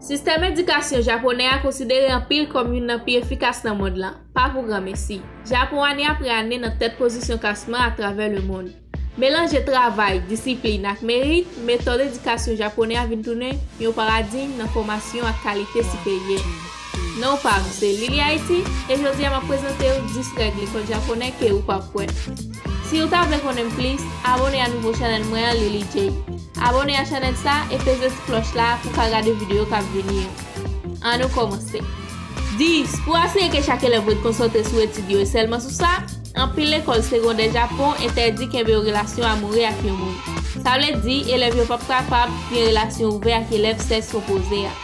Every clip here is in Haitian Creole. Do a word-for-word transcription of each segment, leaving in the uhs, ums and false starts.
Sistèm edikasyon japonè a konsidere anpil kòm youn nan pi efikas nan mond lan, pa pou granmesi. Japon ane apre ane nan tèt pozisyon klasman atravè lemonn. Melanje travay, disiplin ak merit, metòd edikasyon japonè a vin tounen yon paradigm nan fòmasyon ak kalite siperyè. Non pa m se Lily Haiti, e jodi a m ap prezante w dis règ lekòl japonè ke ou p ap kwè. Si w ta vle konnen plis, abòne a nouvo chanèl mwen an, Lily J. Abòne a chanèl sa e peze ti klòch la pou w ka gade videyo k ap vini yo. Ann nou kòmanse. Dis, pou asire ke chak elèv ret konsantre sou etid yo e sèlman sou sa, anpil lekòl segondè Japon entèdi kenbe yon relasyon amoure ak yon moun. Sa vle di, elèv yo p ap kapab gen relasyon ouvè ak elèv sèks opoze a.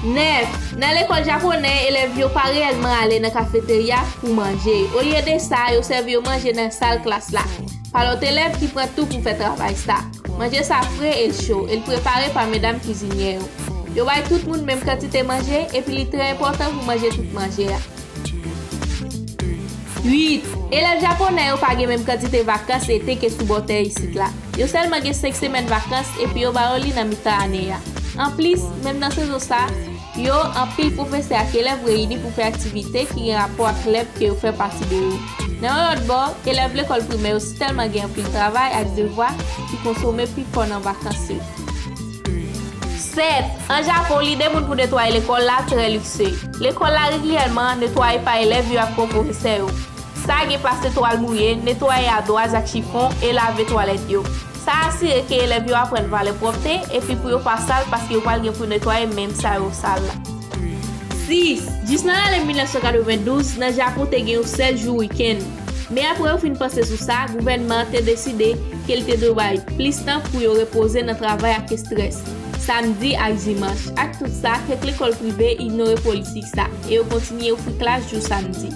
Nèf, nan lekòl japonè, elèv yo pa reyèlman ale nan kafeterya pou manje. Olye de sa, yo sèvi yo manje nan sal klas la, pa lòt elèv ki pran tou pou fè travay sa. Manje sa fre e l cho, e l prepare pa medam kizinyè yo. Yo bay tout moun menm kantite manje, epi li trè enpòtan pou manje tout manje a. Uit, elèv japonè yo pa gen menm kantite vakans ete ke sou bò tè isit la. Yo sèlman gen senk semèn vakans, epi yo ba yo li nan mitan ane a. Anplis, menm nan sezon sa, yo, anpil pwofesè ak elèv reyini pou fè aktivite ki gen rapò ak klèb ke yo fè pati de yo. Nan yon lòt bò, elèv lekòl primè yo sitèlman gen anpil travay ak devwa ki konsome pi fò nan vakans yo. Sèt, an Japon, lide moun pou netwaye lekòl la trè likse. Lekòl la regilyèman netwaye pa elèv yo ak pwofesè yo. Sa gen pase twal mouye, netwaye adwaz ak chifon, e lave twalèt yo. Sa asire ke elèv yo aprann valè pwòpte, epi pou yo pa sal paske yo pral gen pou netwaye menm sa yo sal la. Sis, jis nan lane mil nèf san katrevendouz, nan Japon te gen yon sèl jou wikenn. Men apre yo fin panse sou sa, gouvènman an te deside ke l te dwe bay plis tan pou yo repoze nan travay ak estrès, samdi ak dimanch. Ak tout sa, kèk lekòl prive inyore politik sa, e yo kontinye ofri klas jou samdi.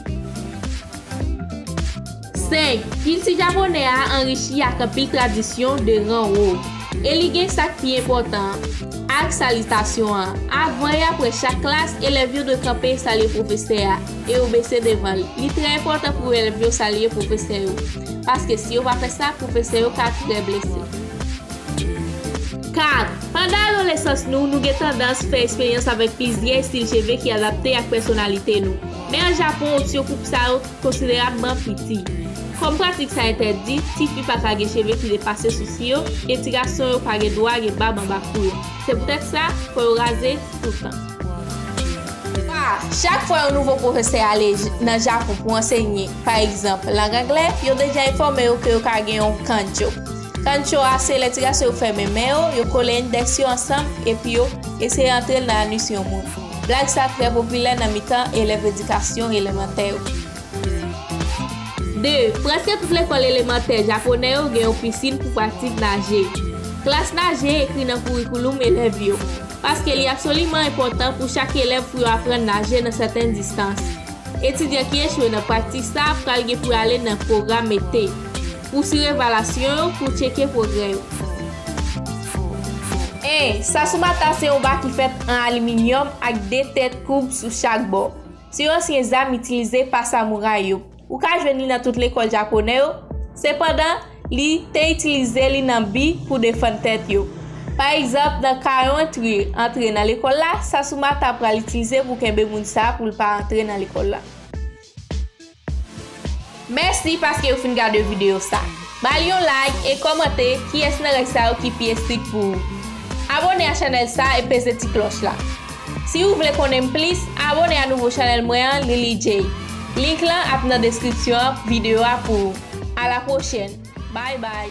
Senk, kilti japonè a anrichi ak anpil tradisyon de ran wo, e li gen sa k pi enpòtan an, ak salitasyon an. Avan e apre chak klas, elèv yo dwe kanpe e salye pwofesè a, e yo bese devan l. Li trè enpòtan pou elèv yo salye pwofesè yo, paske si yo pa fè sa, pwofesè yo ka trè blese. Kat, pandan adolesans nou, nou gen tandans fè eksperyans avèk plizyè estil cheve ki adapte ak pèsonalite nou. Men an Japon, opsyon koup sa yo konsiderabman piti. Kòm pratik sa entèdi, tifi pa ka gen cheve ki depase sousi yo, e ti gason yo pa gen dwa gen bab anba kou yo. Se poutèt sa, fò yo raze toutan. Twa, chak fwa yon nouvo pwofesè ale j-, nan Japon pou ansenye, pa egzanp, lang anglè, yo deja enfòme yo ke yo ka gen yon kancho. Kancho a se lè ti gason yo fèmen men yo, yo kole endèks yo ansanm, epi yo eseye antre l nan anis yon moun. Blag sa trè popilè nan mitan elèv edikasyon elemantè yo. De, prèske tout lekòl elemantè japonè yo gen yon pisin pou pratik naje. Klas naje ekri nan kourikouloum elèv yo, paske li absoliman enpòtan pou chak elèv pou yo aprann naje nan sèten distans. Etidyan ki echwe nan pratik sa a pral gen pou y ale nan pwogram ete pou swiv evalasyon yo, pou tcheke pwogrè yo. En, Satsumata se yon ba ki fèt an aliminyòm ak de tèt koub sou chak bò. Se yon ansyen zam itilize pa samouray yo. Ou ka jwenn li nan tout lekòl japonè yo. Sepandan, li te itilize li nan bi pou defann tèt yo. Pa egzanp, nan ka yon entri antre nan lekòl la, Satsumata pral itilize pou kenbe moun sa a pou l pa antre nan lekòl la. Mèsi paske ou fin gade videyo sa. Ba li yon like e kòmante kiyès nan règ sa yo ki pi estrik pou ou. Abòne a chanèl sa e peze ti klòch la. Si ou vle konnen m plis, abòne a nouvo chanèl mwen an, Lily J. Link lan ap nan deskripsyon an videyo a pou ou. A la pwochèn. Bye bye.